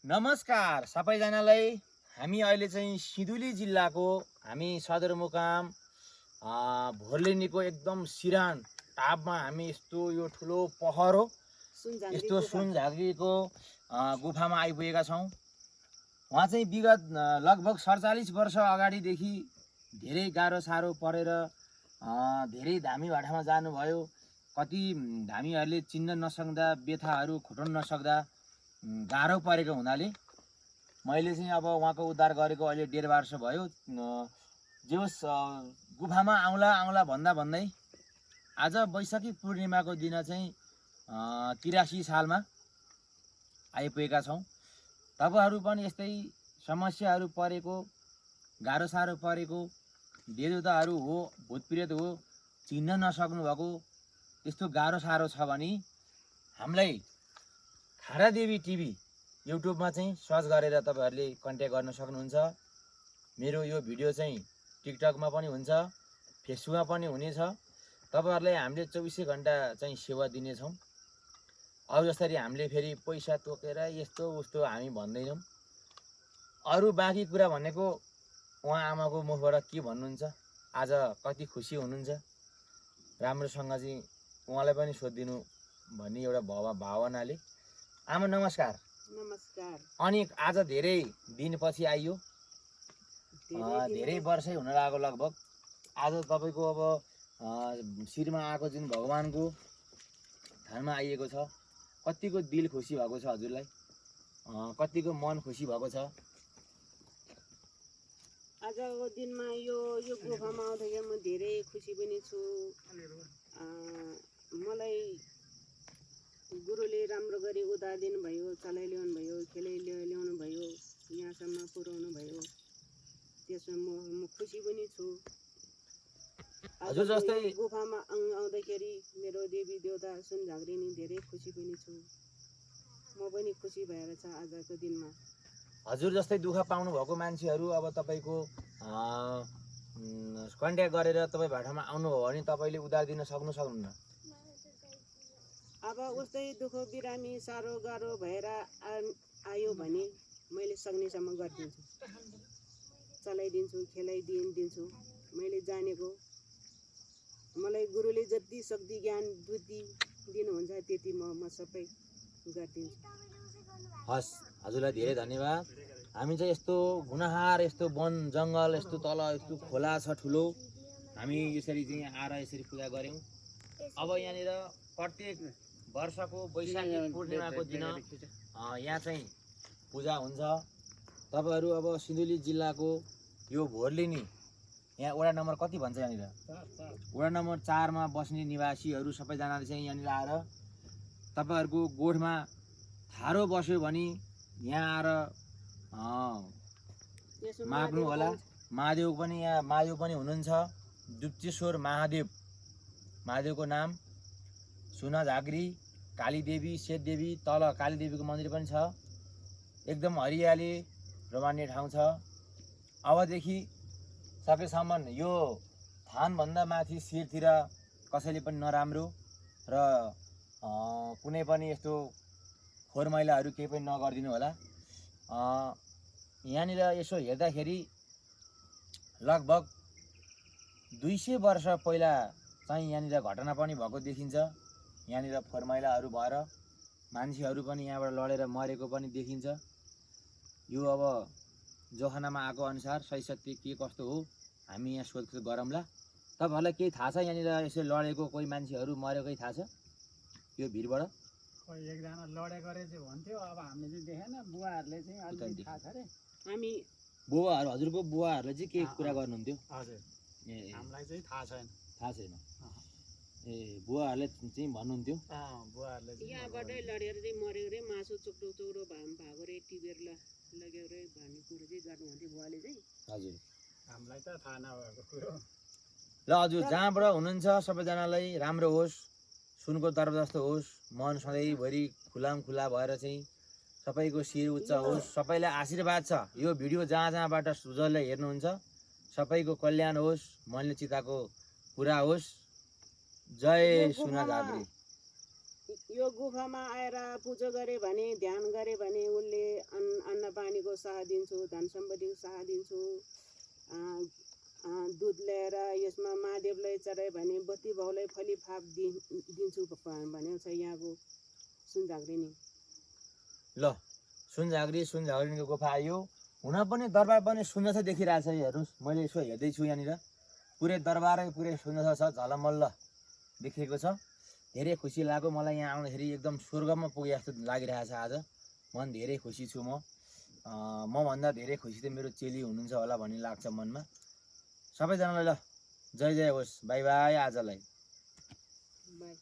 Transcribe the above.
नमस्कार सबैजनालाई। हामी अहिले चाहिँ सिन्धुली जिल्लाको हामी सदरमुकाम भोर्लेनीको एकदम सिरान टापमा हामी यस्तो यो ठुलो पहर हो यस्तो सुनझाँक्रीको गुफामा आइपुगेका छौँ। उहाँ चाहिँ विगत लगभग 47 वर्ष अगाडिदेखि धेरै गाह्रो साह्रो परेर धेरै धामी भाटामा जानुभयो। कति धामीहरूले चिन्न नसक्दा व्यथाहरू खुटाउन नसक्दा गाह्रो परेको हुनाले मैले चाहिँ अब उहाँको उद्धार गरेको अहिले 1.5 वर्ष भयो। जो गुफामा आउँला भन्दा भन्दै आज वैशाखी पूर्णिमाको दिन चाहिँ 83 सालमा आइपुगेका छौँ। तपाईँहरू पनि यस्तै समस्याहरू परेको गाह्रो साह्रो परेको देवदेवताहरू हो भूतप्रेत हो चिन्न नसक्नु भएको त्यस्तो गाह्रो साह्रो छ भने हामीलाई खारादेवी टिभी युट्युबमा चाहिँ सर्च गरेर तपाईँहरूले कन्ट्याक्ट गर्न सक्नुहुन्छ। मेरो यो भिडियो चाहिँ टिकटकमा पनि हुन्छ, फेसबुकमा पनि हुनेछ। तपाईँहरूलाई हामीले 24 घन्टा चाहिँ सेवा दिनेछौँ। अब जसरी हामीले फेरि पैसा तोकेर यस्तो उस्तो हामी भन्दैनौँ। अरू बाँकी कुरा भनेको उहाँ आमाको मुखबाट के भन्नुहुन्छ, आज कति खुसी हुनुहुन्छ, राम्रोसँग चाहिँ उहाँलाई पनि सोधिदिनु भन्ने एउटा भावनाले। आमा नमस्कार। नमस्कार। अनि आज धेरै दिनपछि आइयो, धेरै वर्षै हुन लाग्यो लगभग। आज तपाईँको अब शिरमा आएको जुन भगवानको थानमा आइएको छ, कतिको दिल खुसी भएको छ हजुरलाई, कतिको मन खुसी भएको छ? आजको दिनमा यो गुफामा आउँदाखेरि म धेरै खुसी पनि छु। मलाई गुरुले राम्रो गरी उद्धार दिनुभयो, चलाइ ल्याउनु भयो, खेलै ल्याउनु भयो, यहाँसम्म पुर्याउनु भयो, त्यसमा म खुसी पनि छु। हजुर जस्तै गुफामा आउँदाखेरि मेरो देवी देवता सुनझाँक्रिनी धेरै खुसी पनि छु। म पनि खुसी भएर छ आजको दिनमा। हजुर जस्तै दुःख पाउनु भएको मान्छेहरू अब तपाईँको कन्ट्याक्ट गरेर तपाईँ भाटामा आउनुभयो भने तपाईँले उद्धार दिन सक्नुहुन्न? अब उस्तै दुःख बिरामी साह्रो गाह्रो भएर आयो भने मैले सक्नेसम्म गरिदिन्छु, चलाइदिन्छु, खेलाइदिन्छु। मैले जानेको मलाई गुरुले जति शक्ति ज्ञान बुद्धि दिनुहुन्छ त्यति म सबै गरिदिन्छु। हस्, हजुरलाई धेरै धन्यवाद। हामी चाहिँ यस्तो गुनाहार यस्तो वन जङ्गल यस्तो तल यस्तो खोला छ ठुलो, हामी यसरी चाहिँ आएर यसरी पूजा गऱ्यौँ। अब यहाँनिर प्रत्येक वर्षको वैशाखी पूर्णिमाको दिन यहाँ चाहिँ पूजा हुन्छ। तपाईँहरू अब सिन्धुली जिल्लाको यो भोर्लेनी यहाँ वडा नम्बर कति भन्छ, यहाँनिर वडा नम्बर 4मा बस्ने निवासीहरू सबैजनाले चाहिँ यहाँनिर आएर तपाईँहरूको गोठमा थारो बस्यो भने यहाँ आएर माग्नु होला। महादेव पनि यहाँ महादेव पनि हुनुहुन्छ, दुप्तेश्वर महादेवको नाम सुनझाँक्री, कालीदेवी, सेतदेवी, तल कालीदेवीको मन्दिर पनि छ। एकदम हरियाली रमान्ने ठाउँ छ। अबदेखि सकेसम्म यो थानभन्दा माथि शिरतिर कसैले पनि नराम्रो र कुनै पनि यस्तो फोहोर मैलाहरू केही पनि नगरिदिनु होला। यहाँनिर यसो हेर्दाखेरि लगभग 200 वर्ष पहिला चाहिँ यहाँनिर घटना पनि भएको देखिन्छ। यहाँनिर फोहोर मैलाहरू भएर मान्छेहरू पनि यहाँबाट लडेर मरेको पनि देखिन्छ। यो अब जोखानामा आएको अनुसार सही सत्य के कस्तो हो हामी यहाँ सोधखोज गरौँला। तपाईँहरूलाई केही थाहा छ यहाँनिर यसो लडेको कोही मान्छेहरू मरेकै थाहा छ यो भिडबाट? कोही एकजना लडेको रहेछ भन्थ्यो, अब हामीले चाहिँ देखेन। बुवाहरूले चाहिँ अलिकति थाहा छ अरे। हामी बुवाहरू हजुरको बुवाहरूले चाहिँ के कुरा गर्नुहुन्थ्यो? हजुर, हामीलाई चाहिँ थाहा छैन। थाहा छैन। ए बुवाहरूले चाहिँ भन्नुहुन्थ्यो बुवाहरूले यहाँबाटै लडेर चाहिँ मऱ्यो रे, मासु चुक्रो चौरो भएको रे, टिपेर लग्यो रे भन्ने कुरो चाहिँ गर्नुहुन्थ्यो बुवाले चाहिँ। हजुर, हामीलाई त थाहा नभएको कुरो। ल हजुर जहाँबाट हुनुहुन्छ सबैजनालाई राम्रो होस्, सुनको तरफ जस्तो होस्, मन सधैँभरि खुला भएर चाहिँ सबैको शिर उच्च होस्, सबैलाई आशीर्वाद छ। यो भिडियो जहाँबाट जसले हेर्नुहुन्छ सबैको कल्याण होस्, मनले चिताको पुरा होस्। जय सुनझाँक्री। यो गुफामा आएर पूजा गरे भने ध्यान गरे भने उसले साह दिन्छु, धन सम्पत्तिको साह दिन्छु। दुध ल्याएर यसमा महादेवलाई चढायो भने बत्ती भाउलाई फलिफाप दिन्छु भनेको छ यहाँको सुनझाँक्रिनी। ल सुनझाँक्रीको गुफा आयो। हुन पनि दरबार पनि सुन्दर छ देखिरहेछ। हेर्नुहोस्, मैले यसो हेर्दैछु यहाँनिर पुरै दरबारै पुरै सुन्दर छ, झलमल्ल देखिएको छ। धेरै खुसी लाग्यो मलाई यहाँ आउँदाखेरि, एकदम स्वर्गमा पुगे जस्तो लागिरहेछ आज। मन धेरै खुसी छु मभन्दा धेरै खुसी त मेरो चेली हुनुहुन्छ होला भन्ने लाग्छ मनमा। सबैजनालाई ल जय जय होस्, बाई बाई आजलाई। बाई।